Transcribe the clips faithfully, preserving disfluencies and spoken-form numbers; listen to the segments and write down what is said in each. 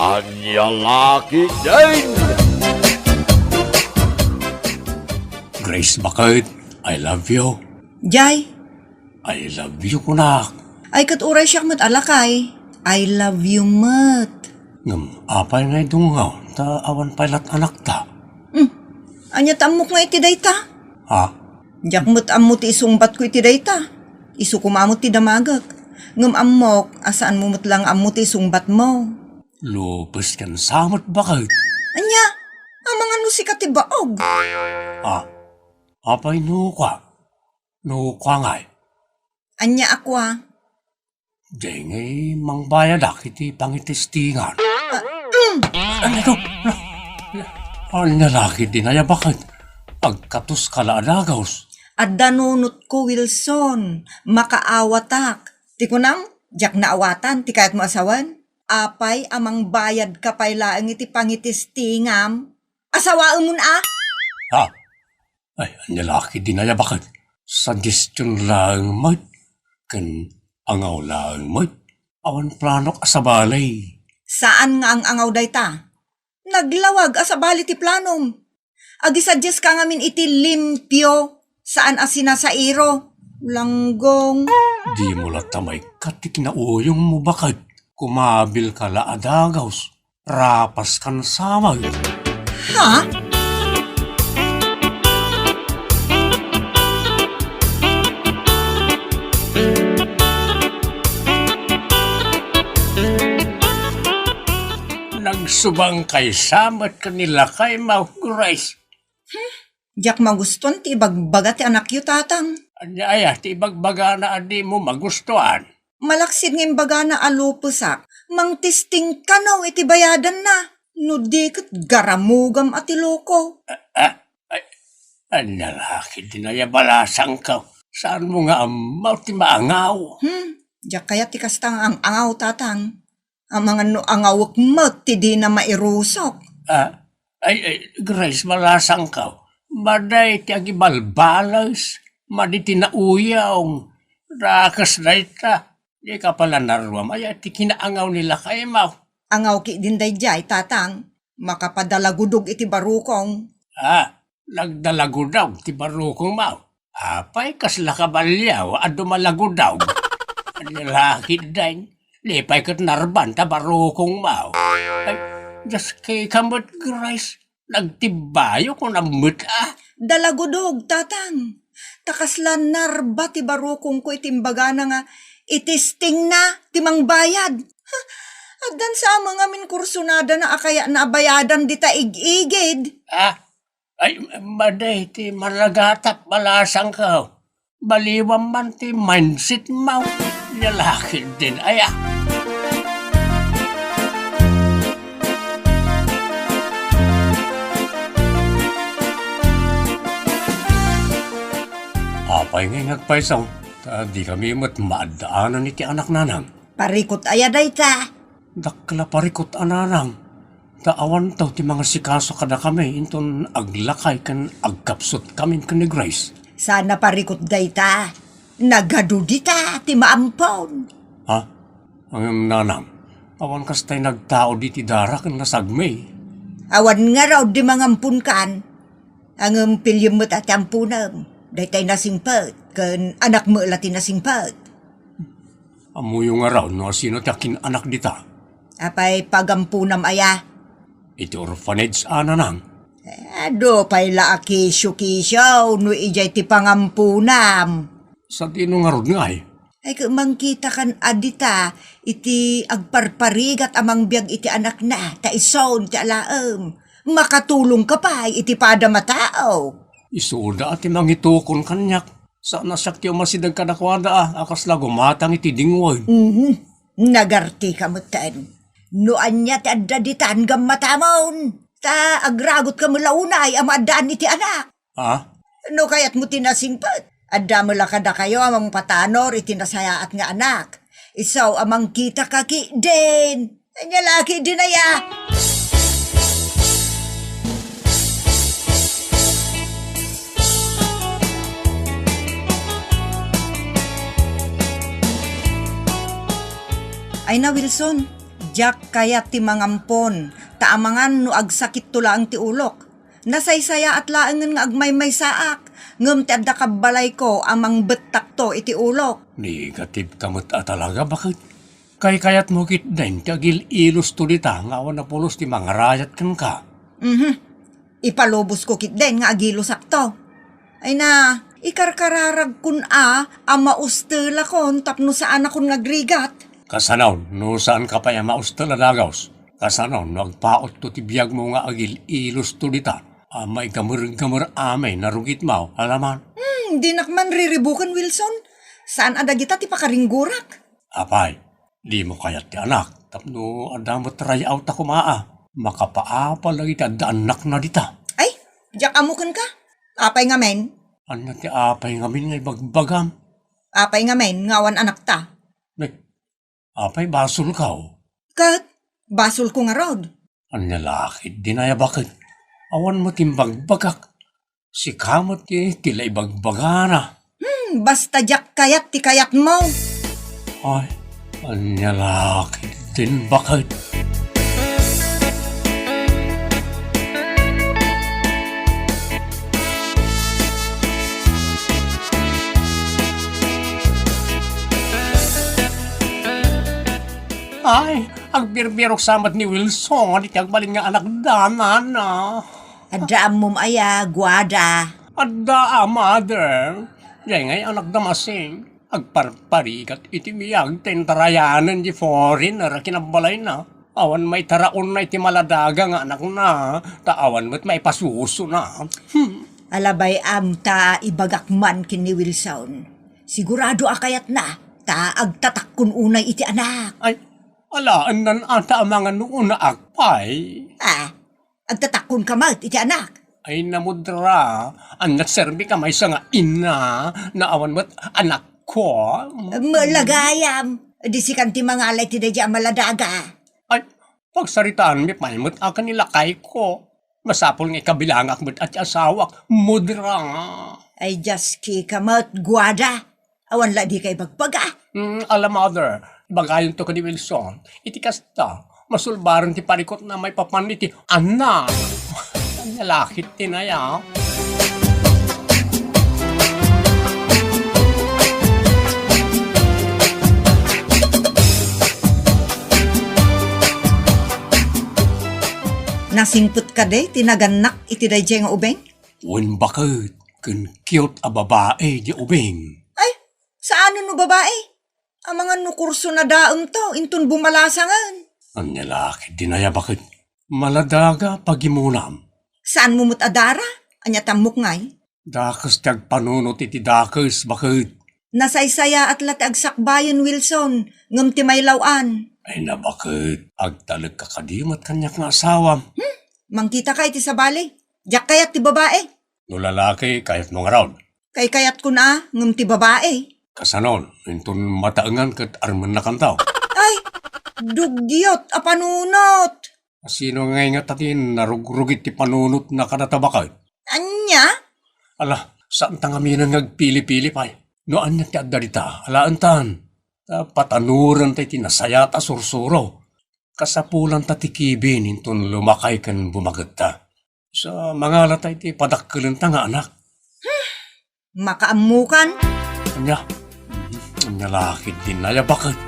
Ania la ketdin? Grace, baket, I love you. Jay, I love you, kunak. Ay, ket uray siak met a lakay. I love you met. Ngem apay nga idungngaw ta awan pay lat anakta? Hmm. Ania ta ammok nga iti dayta? Ha? Diak met ammo ti isungbatko iti dayta. Isu koma met ti damagek. Ngem ammok a saanmo met la nga ammo ti isungbatmo. Lupes ken sa met, baket. Ania? Amangan no sika ti baog. Ah, apay no kua? No kua ngay? Ania a kua? Dengay mangbayadak iti pangitestingan. Ah, mm. Ano to? Ania la ketdin aya, baket? Agkatoska la a dagus. Adda nunotko, Wilson. Makaawatak. Ti kunam, diak naawatan ti kayatmo a sawen. Apay a mangbayadka pay laeng iti pangitestingam? Asawaemon a? Ha? Ay, ania la ketdin aya, baket? Suggestion laeng met, ken angaw laeng met. Awan planok a sabali. Saan nga ang-angaw dayta? Naglawag a sabali ti planom. Agisuggestka ngamin iti limpio, saan a sinasairo. Langgong. Dimo latta maikkat ti kinauyongmo, baket. Kumabilka la a dagus. Rapaskan sa met. Ha? Nagsubangkay sa met ken ni lakaymo, Grace. Diak magustuan ti ibagbaga ti anakyo, Tatang. Ania aya ti ibagbagana a dimo magustuan? Malaksid nga imbagana a lupesak, mangtesting kano iti bayadanna. No di ket garamugam a ti loko. Ah, ah, ay, ania la ketdin aya, balasangko? Saanmo nga ammo ti maangaw? Hmm, diak kayat ti kasta nga ang-angaw, Tatang. Amangan no angawek met ti dina mairusok. Ah, ay, ay, Grace, balasangko. Madi ti agibalbales, madi ti nauyong. Dakes dayta. Dika pay la naruam aya ti kinaangaw ni lakaymo. Angaw ketdin daydiay, Tatang. Makapadalagudog iti barukong. Ah, nagdalagudog ti barukongmo. Apay, kasla ka baliaw a dumalagudog? Ania la ketdin, di pay ket narban ta barukongmo. Ay, diaske ka met, Grace. Nagtibbayo kunam met a. Dalagudog, Tatang. Ta kasla narba ti barukongko iti imbagana nga itestingna ti mangbayad. Ha, addan sa met ngamin kursunadana a kayatna a bayadan dita ig-igid. Ah, ay, madi ti managatap, balasangko. Baliwam man ti mindsetmo. Ania la ketdin aya. Apay ngay nga agpayso, ta dikami met maaddaanan iti anak, nanang? Parikut aya dayta? Dakkel a parikut a nanang, ta awanto ti mangasikaso kadakami inton aglakay ken agkapsutkamin ken ni Grace. Saan a parikut dayta. Nagadu dita ti maampon. Ha? Ngem nanang, awan kastay nagtaud iti dara ken nasagmi. Awan ngarud ti mangamponkan. Ngem piliem met a ti amponem. Daytay nasingpet, ken anakmo la ti nasingpet. Ammoyo ngarud no asino ti akin-anak dita? Apay pagamponam aya? Iti orphanage a, nanang. Eh, adu pay la a kisyo-kisyo no idiay ti pangamponam. Sadino ngarud ngay? Ay, ket mangkitakan a dita iti agparparigat a mangbiag iti anakna, ta isun ti alaem. Makatulongka pay iti padam a tao. Isuda a ti mangitukon kaniak. Saan a siak ti umasideg kadakuada a, a kasla gumatang iti dingwen. Mhm. Nagartika metten. No ania ti adda ditan ngem matamon, ta agragotka met la unay a maaddaan iti anak. Ah? No kayatmo ti nasingpet, adda met la kadakayo a mangpatanor iti nasayaat nga anak. Isu a mangkitaka ketdin. Ania la ketdin aya? Ay na, Wilson, Diak kayat ti mangampon, ta amangan no agsakitto laeng ti ulok. Nasaysayaat laengen nga agmaymaysaak, ngem ti adda kabbalayko a mangbettakto iti ulok. Negative ka met a talaga, baket. Kaykayatmo ketdin ti agil-ilosto dita nga awan a pulos ti mangarayat kenka. Mhm. Ipalubosko ketdin nga agilosakto. Ay na, ikarkararagkon a, a maustelakon tapno saanakon nga agrigat. Kasano, no saanka pay a maustel a dagus? Kasano, no agpautto ti biagmo nga agil-ilosto dita? A maigamer-gamer amin a rugitmo, alaman? Hmm, dinak man riribuken, Wilson. Saan a dagita ti pakaringgorak? Apay, dimo kayat ti anak, tapno adda met ray-awta koma a. Makapaapal dagiti adda annakna dita. Ay, diak ammo kenka. Apay ngamin? Ania ti apay ngamin nga ibagbagam? Apay ngamin nga awan anakta? Ne, apay basolkaw? Ket, basolko ngarud. Ania la ketdin aya, baket? Awan met imbagbagak. Sika met ti, ti la ibagbagana. Hmm, basta diak kayat ti kayatmo. Ay, ania la ketdin, baket? Ay, agbirbirok sa met ni Wilson iti agbalin nga anakda, nana. Adda ammom aya, Guada? Adda a, mother. Jay ngay anakda masing. Agparparigat iti biag ta intarayanen di foreigner a kinabbalayna. Awan maitaraonna iti maladaga nga anakna, ta awan met maipasusona. Hmm. Alabay-am ta ibagak man ken ni Wilson. Sigurado a kayatna, ta agtatakkon unay iti anak. Ay, alaennan a ta amangan no unaak pay. Ah, agtatakkonka met iti anak. Ay, namudra, ania ti serbika maysa nga ina, no awan met anakko. Mala gayam, di sikan ti mangala iti daydiay a maladaga. Ay, pagsaritaanmi pay met a ken ni lakayko. Masapul nga ikabilangak met a ti asawak, mudra. Ay, diaskika met, Guada. Awan la dika ibagbaga? Mm, ala, mother, ibagayonto ken ni Wilson. Iti kasta, masulbaren ti parikutna maipapan iti anak. Ania la ketdin aya? Nasingpet kadi ti nagannak iti daydiay nga ubing? Wen, baket, ken cute a babai diay ubing. Ay, saanen no babai? Amangan no kurso na daemto, inton bumalasangen. Ania la ketdin aya, baket? Maladaga pagimunam. Saanmo met a dara? Ania ti ammok ngay? Dakes ti agpanunot iti dakes, baket. Nasaysayaat la ti agsakbayen, Wilson, ngem ti mailaw-an. Ay na, baket, agtalekka kadi met kaniak nga asawam? Hmm? Mangkitaka iti sabali. Diak kayat ti babai. No lalaki, kayatmo ngarud? Kaykayatkon a, ngem ti babai. Kasano, inton mataengan ket armennakanto? Ay, dugyot a panunot! Sino ngay ngata ti narugrugit ti panunotna kadata, baket? Ania? Ala, saanta ngaminen nga agpili-pili pay. No ania ti adda dita, alaentan. Ta patanorenta iti nasayaat a sursuro. Kasapulanta ti kibin inton lumakay ken bumagetta. Sa mangalata iti padakkelenta nga anak. Makaammokan? Ania? Ania la ketdin aya, baket?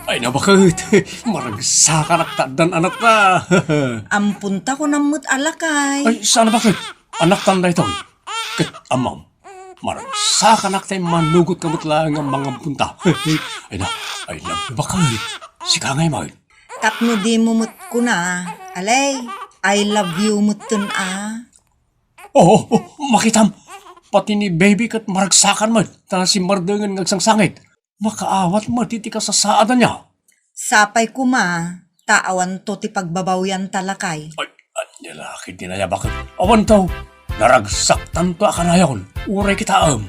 Ay na, baket. Maragsakanak ta addan anakta. Amponta, kunam met a lakay. Ay, saan a, baket? Anaktan daytoy. Ket ammom, maragsakanak ta immanugotka met laeng a mangamponta. Ay na, I love you, baket. Sika ngay met. Tapno dimo met kuna, alay, I love you metten a. Oo, oo, makitam. Pati ni baby ket maragsakan met, ta simmardengen nga agsangsangit. Makaawat met iti kasasaadna. Sapay koma, ta awanto ti pagbabawianta, lakay. Ay, ania la ketdin aya, baket? Awanto. Naragsaktanto a kanayon. Uray kitaem.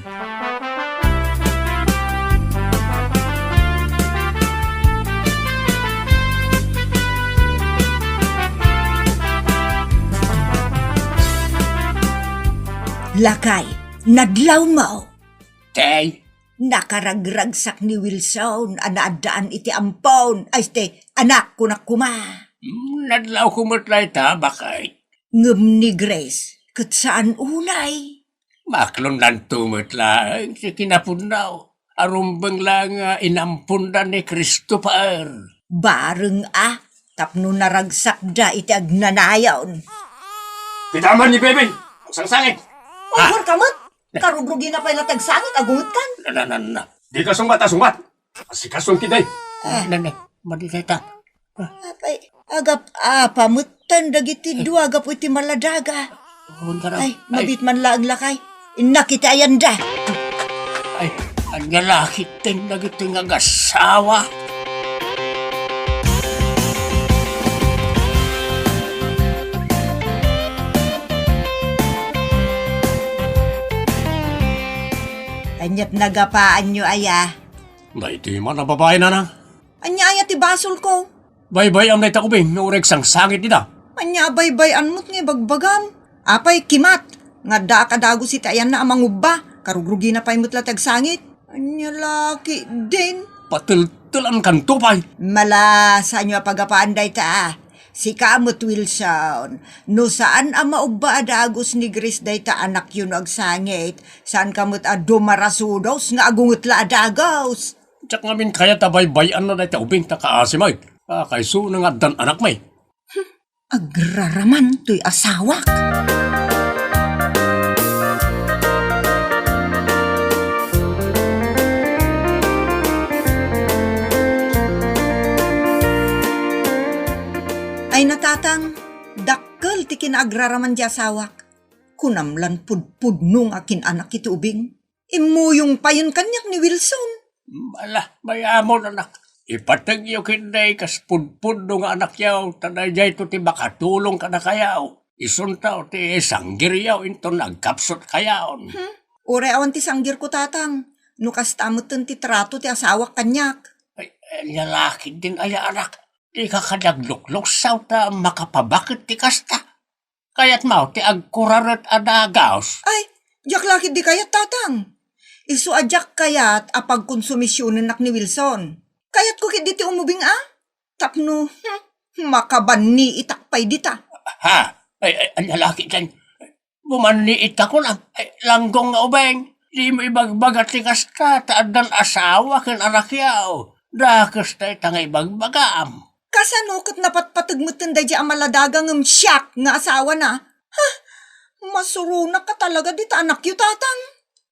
Lakay, nadlawmo. Tay? Nakaragragsak ni Wilson a naaddaan iti ampon. Ay, este, anak, kunak koma. Mm, nadlawko met la ita, baket. Ngem ni Grace, ket saan unay. Maklonnanto met laeng ti kinapunnaw. Arumbeng laeng nga inamponda ni Christopher. Bareng a, tapno naragsakda iti agnanayon. Kitaem ni Bebe, agsangsangit. Uy, ah, Uber ka met? Karugrugina pay la ti agsangit, agungetkan. Na, na, na, na. Dika sungbat a sungbat. Asikason ketdi. Ah. Nene, madi dayta. Apay, agap-apa metten dagiti dua gapu iti maladaga. Ay, mabit man laeng lakay. Innak iti ayanda. Ay, ania la ketdin dagiti nga agasawa? Aniat nagapaanyo aya? Daytoy man a babai, nanang. Ania aya ti basolko? Baybay-am dayta ubing no uray agsangsangit dida. Ania a baybay-an met nga ibagbagam? Apay, kimat, nga addaak a dagus iti ayanna a mangubba, karugrugina pay met la ti agsangit. Ania la ketdin? Pateltelankanto pay. Mala, saanyo a pagapaan dayta, a. Sika met, Wilson, no saan a maubba a dagus ni Grace dayta anakyo no agsangit, saanka met a dumarasudos nga agunget la a dagus. Diak ngamin kayat a baybay-anna dayta ubing ta kaasi met. A, kayso na nga addan anakmi. Agraraman toy asawak. Ay, natatang, dakkel ti kinaagraraman ti asawak. Kunam lan pudpudno nga akin-anak iti ubing. Immuyong payen kaniak ni Wilson. Ala, mayamon, anak. Ipategyo ketdi kas pudpudno nga anakyaw, ta daydiayto ti makatulong kadakayaw. Isunto ti sanggiryaw inton agkapsutkayaw. Hmm? Uray awan ti sanggirko, tatang. No kasta metten ti trato ti asawak kaniak. Ay, ania la ketdin aya, anak. Dika kadi aglukluksaw ta makapabaket ti kasta. Kayatmo ti agkuraret a dagus? Ay, diak la ketdi kayat, tatang. Isu a diak kayat a pagkonsumisionennak ni Wilson. Kayatko ketdi ti umubing a. Tapno, hmm, makabanniitak pay dita. Ha? Ay, ay, ania la ketdin? Bumanniitak kunam. Ay, langgong nga ubing. Dimo ibagbaga ti kasta, ta addan asawa ken anakyaw. Dakes dayta nga ibagbagam. Kasano ket napatpateg metten daydiay a maladaga ngem siak nga asawana? Ha? Masuronak a talaga dita anakyo, tatang.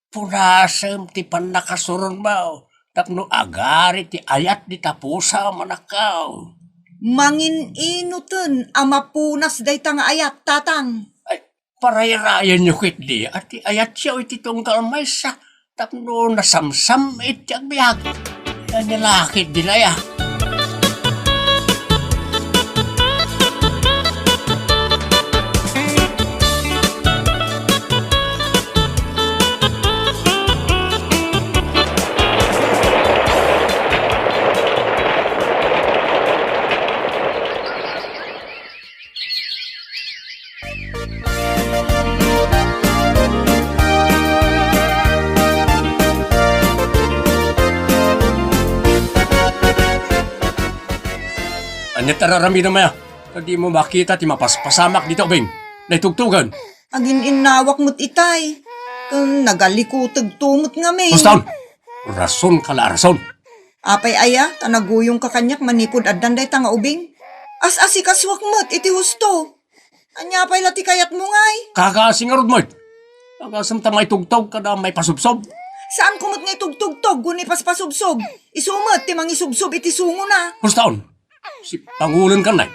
Punasem ti pannakasuronmo tapno agari ti ayat dita pusam, anakko. Mangin-inoten a mapunas dayta nga ayat, tatang. Ay, parayrayanyo ketdi a ti ayatyo iti tunggal maysa tapno nasamsam-it ti agbiag. Ania la ketdin aya? Ania ti ar-aramidem aya? Ta dimo makita ti mapaspasamak dita ubing. Naitugtogen. Agin-innawak met itay. Ken nagalikuteg to met ngamin. Pustaon! Rasonka la a rason. Apay aya, ta naguyongka kaniak manipud addan dayta nga ubing? As-asikasuak met iti husto. Ania pay la ti kayatmo ngay? Kakaasi ngarud met. Agasem ta maitugtog kada maipasubsob. Saanko met nga itugtugtog wenno ipaspasubsob? Isu met ti mangisubsob iti sungona. Pustaon. Si pangulen kan nay.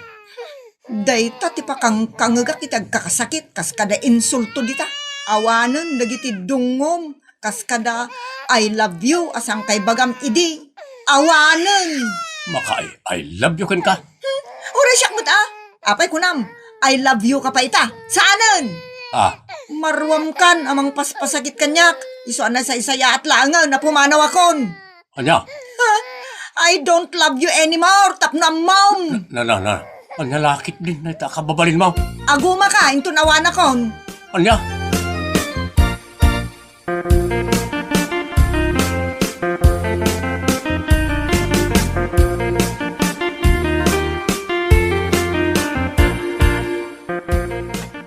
Dayta ti pakangkangegak iti agkakasakit, kas kada insulto dita. Awanen dagiti dungngom, kas kada "I love you" a sangkaibagam idi. Awanen! Maka-I, I love you kenka? Hmm? Uray siak met a? Apay kunam, "I love you" ka pay ita? Saanen! Ah. Maruamkan a mangpaspasakit kaniak, isu a nasaysayaat laengen a pumanawakon. Ania? Ha? "I don't love you anymore," tapno ammom. Na, na, na. Ania la ketdin dayta a kababalinmo? Agumaka, inton awanakon. Ania?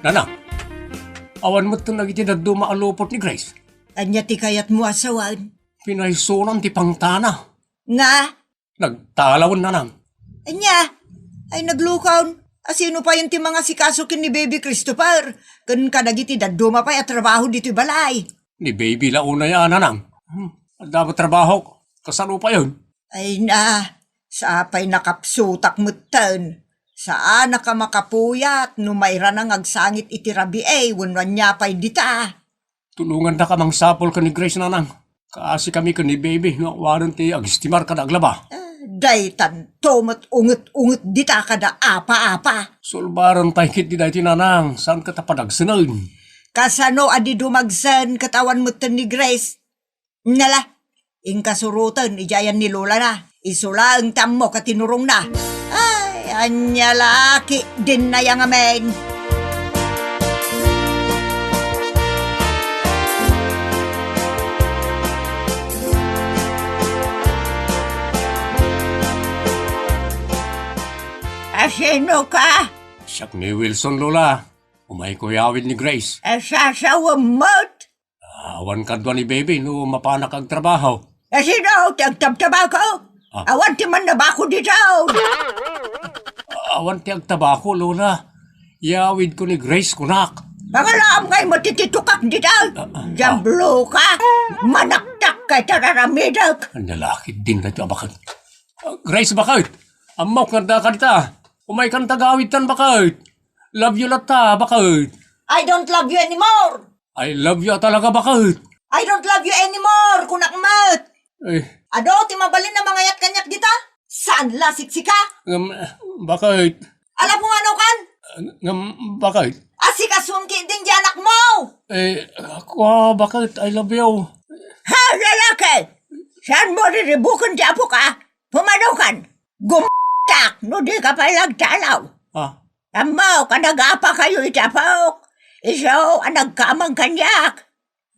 Nanang, awan met dagiti dadduma a lupot ni Grace. Ania ti kayatmo a sawen? Pinaysonan ti pangtana. Nga? Nagtalawen, Nanang. Ania? Ay, naglukaw. Asino payen ti mangasikaso ken ni Baby Christopher? Ken kadagiti dadduma pay a trabaho ditoy balay? Ni Baby la unay a, Nanang. Hmm, adda met trabaho. Kasano payen? Ay na, sapay nakapsutak metten. Saanak a makapuyat no mairana nga agsangit iti rabii wenno ania pay dita. Tulongandaka mangsapul ken ni Grace, Nanang. Kaasi kami ken ni Baby nga awanen ti agistimar kada aglaba. Eh, daytanto met unget-unget dita kada apa-apa. Sulbaren tay ketdi daytoy, Nanang, saan ket a padagsenen. Kasano a di dumagsen ket awan metten ni Grace? Nala, inkasuroten idiay ni Lola na. Isu laeng ti ammok a tinurongna. Ay, ania la ketdin aya ngamin. Asino ka? Siak ni Wilson, Lola. Umayko iawid ni Grace. Asasawem met? Awan kadua ni Baby no mapanak agtrabaho. Asino ti agtabtabako? Ah. Awan ti mannabako dita. Awan ti agtabako, Lola. Iawidko ni Grace, kunak. Pangalaam ngay matititukak dita. Ah, ah, ah. Diablo ka. Manaktak kay tararamidek. Ania la ketdin daytoy a baket. Ah, Grace, baket. Ammok nga addaka dita. Umaykan ta agawidtan, baket. Love you latta, baket. I don't love you anymore. I love you talaga, baket. I don't love you anymore, kunak met. Ay. Adu ti mabalin a mangayat kaniak dita? Saan la siksika? Ngem, baket. Ala, pumanaw kan? Ngem, baket. Asikasuem ketdin ti anakmo. Eh, kua, baket, I love you. Ha, lalaki! Saanmo riribuken ti apoka? Pumanaw kan? Gumtak no dika pay agtalaw. Ah. Ammok a nagapakayo iti apok. Isu a nagkamang kaniak.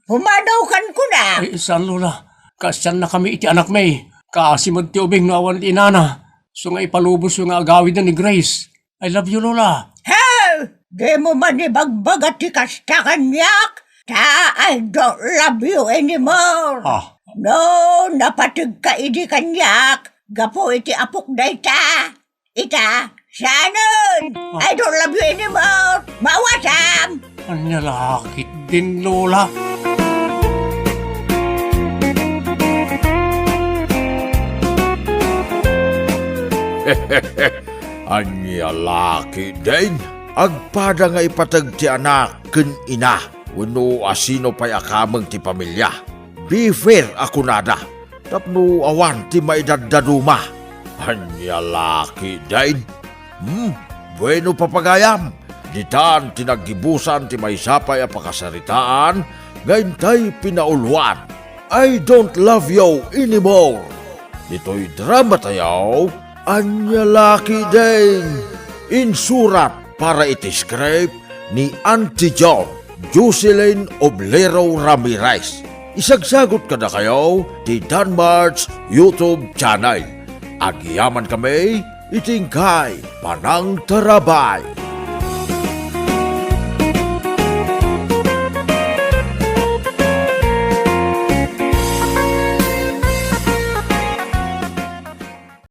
Pumanaw kan kunak. Ay, saan, Lola. Kaasiannakami iti anakmi. Kaasi met ti ubing no awan ti inana. Isu nga ipalubosyo nga agawidna ni Grace. I love you, Lola. Hey! Dimo man ibagbaga ti kasta kaniak, ta I don't love you anymore. Ah. No, napategka idi kaniak, gapu iti apok dayta. Ita, saanen? Ah. I don't love you anymore. Mawasam! Ania la ketdin, Lola? Ania la ketdin? Agpada nga ipateg ti anak ken ina wenno asino pay a kameng ti pamilia. Be fair a kunada tapno awan ti maidaddaduma. Ania la ketdin? Hmm, bueno, papagayam, ditan ti naggibusan ti maysa pay a pakasaritaan nga intay pinauloan. I don't love you anymore. Ditoy drama tayo, Ania la ketdin? Insurat para iti script ni Auntie John, Jocelyn Oblero Ramirez. Isagsagut kadakayo ti Danmart's YouTube channel. Agyaman kami iti inkay panangtarabay.